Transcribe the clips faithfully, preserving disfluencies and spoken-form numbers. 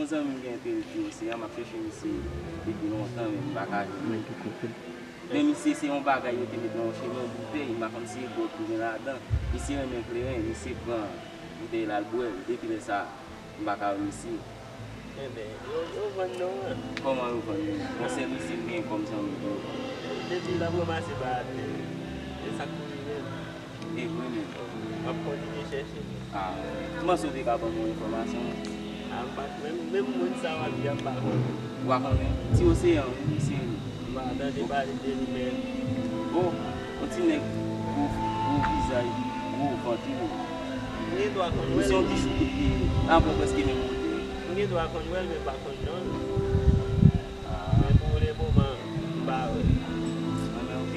Yon zanmi m gen enterese Oseyan, m ap chèche misye depi lontan, men m pa ka jwenn li. Men misye se yon bagay yo te met nan yon chemen boutèy, m pa konn si e dwòg ki gen ladan. Misye renmen kleren, misye pran boutèy la, l bwè l. Depi lè sa a, m pa ka wè misye. Enben, yo, yo vann non an. Kòman yo vann li? Yon sèl misye m gen kòm zanmi pou yo vann. Depi l ap ranmase bagay atè, e sa k pou rive l. E vre menm. M ap kontinye chèche. Ah, m panse w te ka ban m yon enfòmasyon. Ah, m pa, menm, menm moun sa w ap di a, m pa konnen. Ou pa konnen? Ti Oseyan, wi, misye. M pa tande pale de li, men. Oh, yon ti nèg gwo, gwo vizaj, gwo vant, wi. M gen dwa konn wè l. Misye yon ti choukout li ye. Avè w prèske menm wotè. M gen dwa konn wè l, men m pa konn non l. Ah. Men pou le moman, m pa wè. Ah, men ok.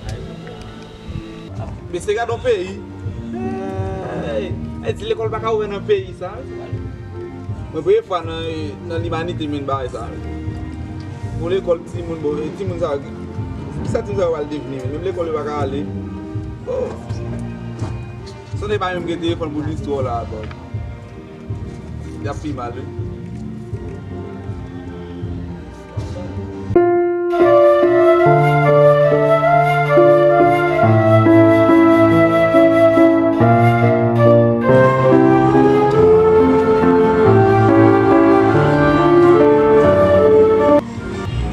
Ay, bon. Mesye, gade yon peyi. Hey! Ayiti, lekòl pa ka ouvè nan peyi sa. Mwen premye fwa nan, nan limanite m wè bagay sa. Bon, lekòl timoun, bon, timoun sa, kisa timoun sa yo pral devni menm? Menm lekòl yo pa ka ale. Bon. Sonje pa menm gen telefòn pou listwa la, bon. Y ap pi mal, wi.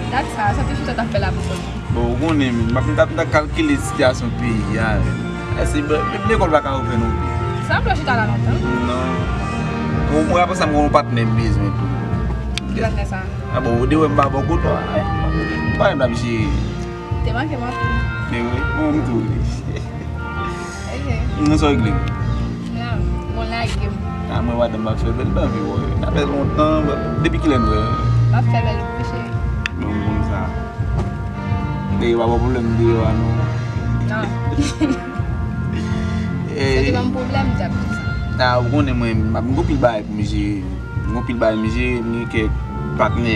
Dat sa, sa te chita t ap fè la pou kòl. Bon, ou konnen, men, m ap, m t ap, m t ap kalkile sitiyasyon peyi a, men. Èske, bon, menm lekòl pa ka ouvè non plis? Sa ap chita la lontan? Non. Bon, mwen, apre sa, m gen yon patnè m bezwen tou. Ki patnè sa? Ah, bon, ou te wè m pa bò kote w, eh, pa menm la, misye. Te manke m anpil. Men wi, bon, m tou. Ok. Non, sa w regle m? Non, bon, lage m. Ah, mwen, madanm, m ap fè bèl nan vi, wi. Sa fè lontan, depi kilè n wè? M ap fè bèl, wi, cheri. Men m konn sa. Dèyè pa ba pwoblèm deyò a non. Non. Se te ban m pwoblèm, djab, tout sa. Ah, ou konnen mwen, m ap gen anpil bagay pou m jere. M gen anpil bagay m jere, m gen kèk patnè.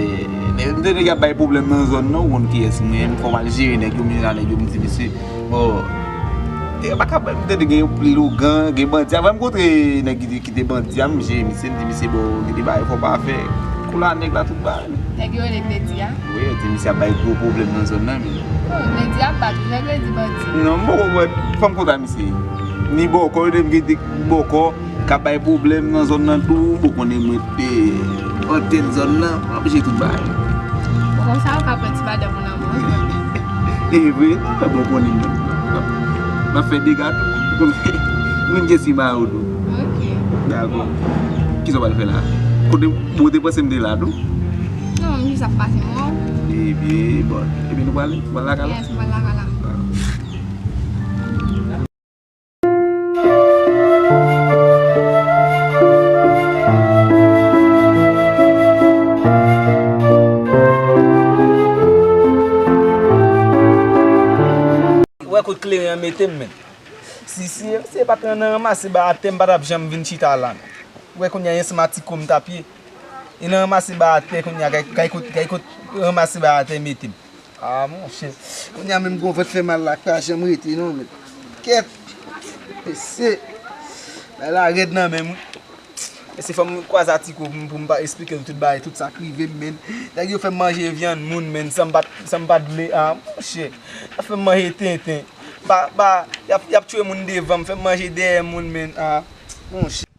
M tande nèg ap bay pwoblèm nan zòn nan, ou konn kiyès mwen ye, m fò m al jere nèg yo, m jwenn ak nèg yo, m di, mesye, bon, e pa ka, m tande gen pil ougan, gen bandi. Avan m kontre nèg ki te, ki te bandi a, m jere misye, m di, misye, bon, gen de bagay fò pa fè. Kou la, nèg la tout bay. Nèg yo rele Gledi a? Wi, yo di misye ap bay gwo pwoblèm nan zòn nan, men. Oh, Gledi ap bat, jan Gledi bandi. Non, m poko wè, fò m kontre ak misye. Ni bòkò, yo di m gen de bòkò k ap bay pwoblèm nan zòn nan tou, bon, konnen mwen te antèn zòn nan, m ap jere tout bagay. Bon, konsa, ou ka pran ti madanm ou nan men w. E vre, non, men bon, konnen mwen. M ap fè dega tou. Mwen gen si ma yo tou. Ok. Dakò. Kisa w pral fè la? Kote ou te panse m te la tou? Non, m jis ap pase m wè w. Ebyen, bon. Ebyen, nou prale? Nou pral lakay la? Yes, m pral lakay la. Dakò. Wè kot kleren an mete m, men. Si, si, si e pa t nan ranmase bagay atè, m pa t ap janm vin chita la, men. Wè kounye a, e ansanm a ti ko m t ap ye. E nan ranmase bagay atè kounye a, gay, gay kot, gay kot ranmase bagay atè mete m. Ah, monchè. Kounye a menm gon vant fè mal la, pa janm rete non, men. Kèt. Mesye. Bagay la rèd nan men m, wi. Mesye, fò m kwaze a ti ko pou m, pou m pa esplike l tout bagay, tout sa k rive m, men. Nèg yo fè m manje vyann moun, men, san m pa t, san m pa t vle. Ah, monchè. Y ap fè m manje tenten. Ba, ba, y ap, y ap tchwe moun devan m, fè m manje dèyè moun, men. Ah, monchè.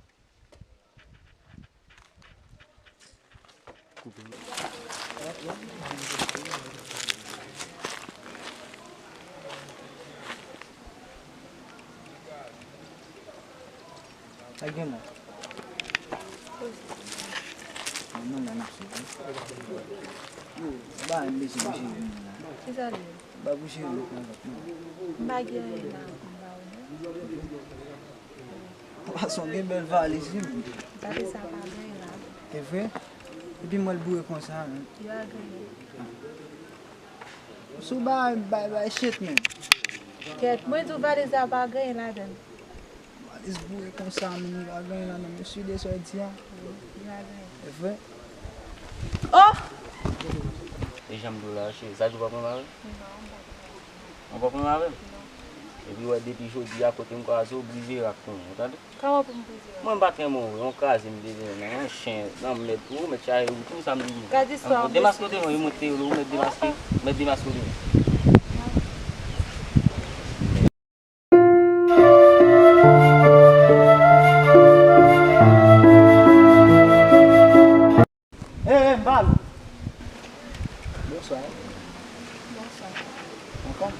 Sa gen la? Manman la n ap sot wi. Yo, ba m bezwen pou cheri m la. Kisa l ye? Ba pou cheri m la. M pa gen anyen la pou m ba ou non. Pwason gen bèl valiz wi. Valiz sa pa gen la. E vre? Epi m wè l boure konsa menm. Yo a genyen. Sou bay, bay, bay shit, men. Kèt, mwen di w valiz la pa gen anyen ladan l. Valiz boure konsa, men li pa gen anyen ladan l. Mesye, de sa w di a. Wi, li pa gen anyen. E vre? Oh! E jan m di w la, cheri, sa di w pa pran m avè l? Non, m pa pran. Ou pa pran m avè l? Non. Epi wè depi jodi a kote m kwaze w, brize rak pou mwen, ou tande? Kòman pou m brize rak? Mwen m pa t renmen w vre, yon kraze m te vin nan yon chen nan mèd pou ou, mèt chaje ou tou, sa m di nou. Gad istwa. Demaske w te vin, ou mèt te ou mèt demaske, mèt demaske w te vin. Hey, hey, m pa la. Bonswa. Bonswa. Anfòm?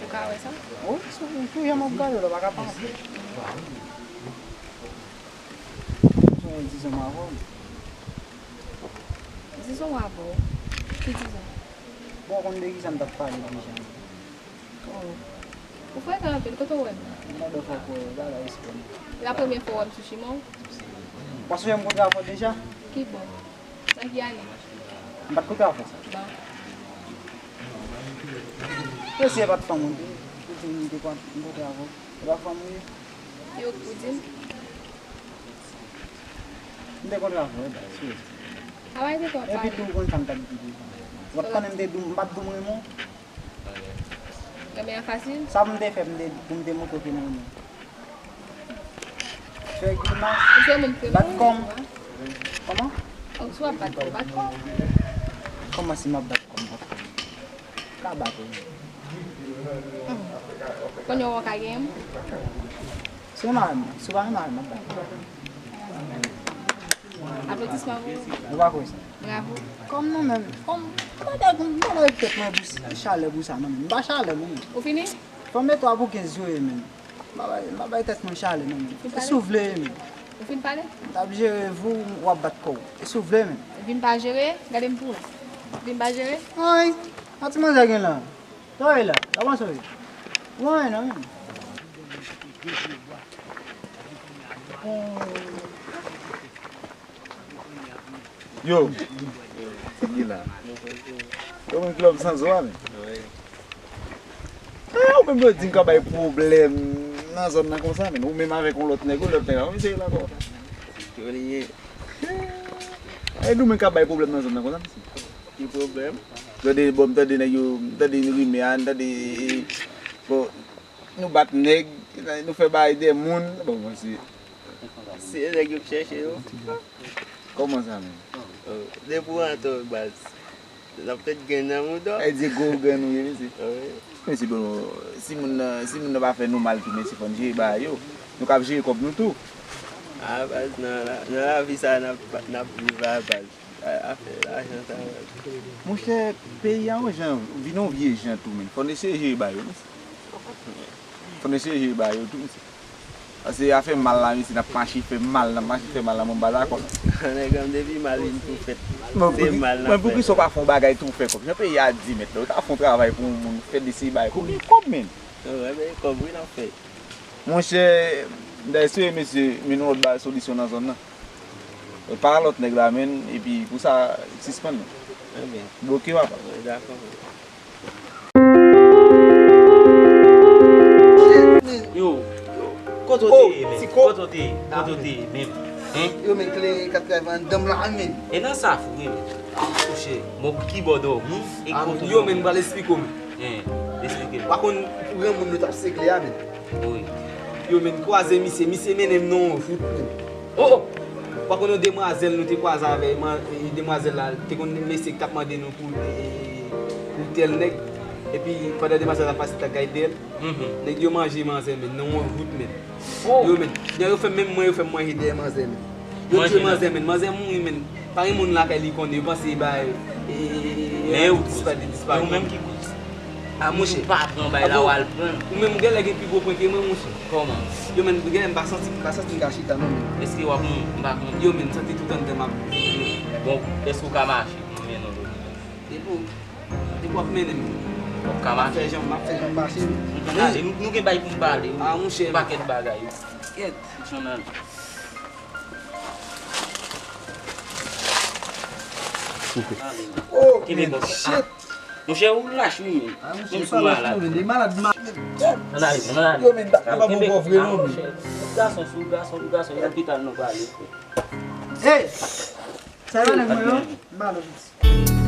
Ou ka wè sa? Wi, sou, sou jan m ap gade w la, pa ka panse. Sonje dizon m avè w. Dizon w avè w? Ki dizon? Bon, ou konn de kisa m t ap pale deja. Oh. Ou frekan anpil, kote w wè m? M mande w fòk wè, bagay espè. La premyè fwa w wè m sou chimen w? Ou pa sonje m kontre avè w deja? Ki bò? Nan ki ane? M pa t kontre avè w? Non. Mesye pa t fanm ou te, ou te di m te kon-, m kontre avè w. E pa fanm ou ye? Ki ou, ou di m? M te kontre avè w, wi, baz, serye. Sa pa ete twò pale. Epi tou, ou konn sa m t ap di deja. W ap konnen m te di w, m pa t di w m renmen w. Renmen an fasil? Sa pou m te fè pou m te, pou m te montre w ke m renmen w? Fè grimas. Ou se moun ki renmen w? Bat kò m. Kòman? Ou sou ap bat kò, bat kò. Kòman si m ap bat kò m, bat kò m? Ka bat ou. Hmm. Kounye a w ka genyen m? Si w pa renmen, si w pa renmen, m ap bat kò. Aplodisman pou ou. Ou pa kwè sa? Bravo. Kòm nou menm, kòm, m pa bay, m pa bay tèt mwen pou s-, chalè pou sa, non, men. M pa chalè, non, men. Ou fini? Fò m mete w a pou kenz jou, men. M pa bay, m pa bay tèt mwen chalè, non, men. Fin pale? E si w vle, men. Ou fin pale? M t ap jere vou, w ap bat kò w. E si w vle, men. Vin pa jere, gade m pou ou. Vin pa jere? Ay, a ti manzè gen la. Sa w ye la? Sa w panse w ye? Ou anyen non, men. Yo, se ki la? Yo, men kilòm san zo a, men. Eh, ou menm yo di m ka bay pwoblèm nan zòn nan konsa, men. Ou menm avèk yon lòt nèg, yon lòt nèg la, ou misye la ankò. Yo li ye. Eh, nou menm ka bay pwoblèm nan zòn nan konsa, mesye. Ki pwoblèm? Tande, bon, m tande nèg yo, m tande rimè a, m tande, bon, nou bat nèg, nou fè bagay de moun. Bon, bon, se, se nèg yo k chèche yo. Kòman sa menm? Oh, depi w antre baz, n ap pèt grenn nan mouda w. Sa vle di gwo grenn ou ye, mesye. Wi. Mesye, bon, si moun nan, si moun nan pa fè nou mal tou, mesye, fò n jere bagay yo. Nou kab jere kòb nou tou. A, baz, nan la, nan lavi sa a n ap, n ap viv la, baz. A, afè lajan sa yo. Monchè, peyi a yon jan, vin yon vye jan tou, men. Fò n eseye jere bagay yo, mesye. Fò n eseye jere bagay yo tou, mesye. Paske afè mal la, mesye, n ap mache fè mal, n ap mache fè mal la, mwen m pa dakò non. Nèg an depi mal vin tou fèt. Se mal n ap fè. Men poukisa w pa fè yon bagay tou fè kòb? Jan peyi a di mèt la, ou ta fè yon travay pou yon moun, fè de seri bagay pou gen kòb, men. Wi, men kòb wi n ap fè. Monchè, m ta eseye, mesye, mennen yon lòt bagay solisyon nan zòn nan. Pa lòt nèg la menm, epi pou sa, sispann. Ebyen. Bloke, papa. Wi, dakò. Yo, kote w te ye, men? Kote w te ye? Kote w te ye, menm? Hein? Yo, men, kle kat kay van danm la, men. E nan sa fou, wi, men. Touche. Mò ki bò dòmi, e kote w dòmi? Yo, men, m pral esplike w, men. Hein, esplike m. Pa konn granmoun nou t ap segle a, men. Wi. Yo, men, kwaze misye, misye mennen m nan yon wout, men. Oh, oh! Pa konn yon demwazèl nou te kwaze avè, man, e, demwazèl la, te konn mesye ki t ap mande nou pou, e, pou tèl nèg. Epi, pandan demwazèl la pase, t ap gade dèyè l. Mhm. Nèg yo manje manzè, men, nan yon wout, men. Oh! Yo, men, yo fè menm mwen, yo fè m manje dèyè manzè, men. Yo tiye manzè, men. Manzè mouri, men. Pa gen moun lakay li konnen, yo panse ba, e, e, e, e, men yo dispa-, disparèt. Yo menm ki kout. A, monchè. Ou pa pran bay la, w al pran. Ou menm, ou genlè gen pi gwo pwen ke mwen, monchè. Kòman? Yo, men, genlè m pa santi, m pa santi m ka chita, non, men. Èske w ap, m pa konn. Yo, men, m santi tout anndan m ap. Bon, èske w ka mache pou m mennen w lopital? Depi w, depi w ap mennen m. W ap ka mache? M ap fè jan, m ap fè jan m mache, wi. Ann ale, nou, nou gen bay pou n pale, wi. A, monchè. Yon pakèt bagay, wi. Kèt. Ann ale. Oh, men shit. Monchè, ou lach wi, men. A, monchè, pa lach non, men. De malad, ma-, ann ale, ann ale. Yo, men, pa, pa bon vre non, men. Gason sou gason, gason, lopital nou prale. Hey! Sa yo nèg mwen yo? M pa lòt.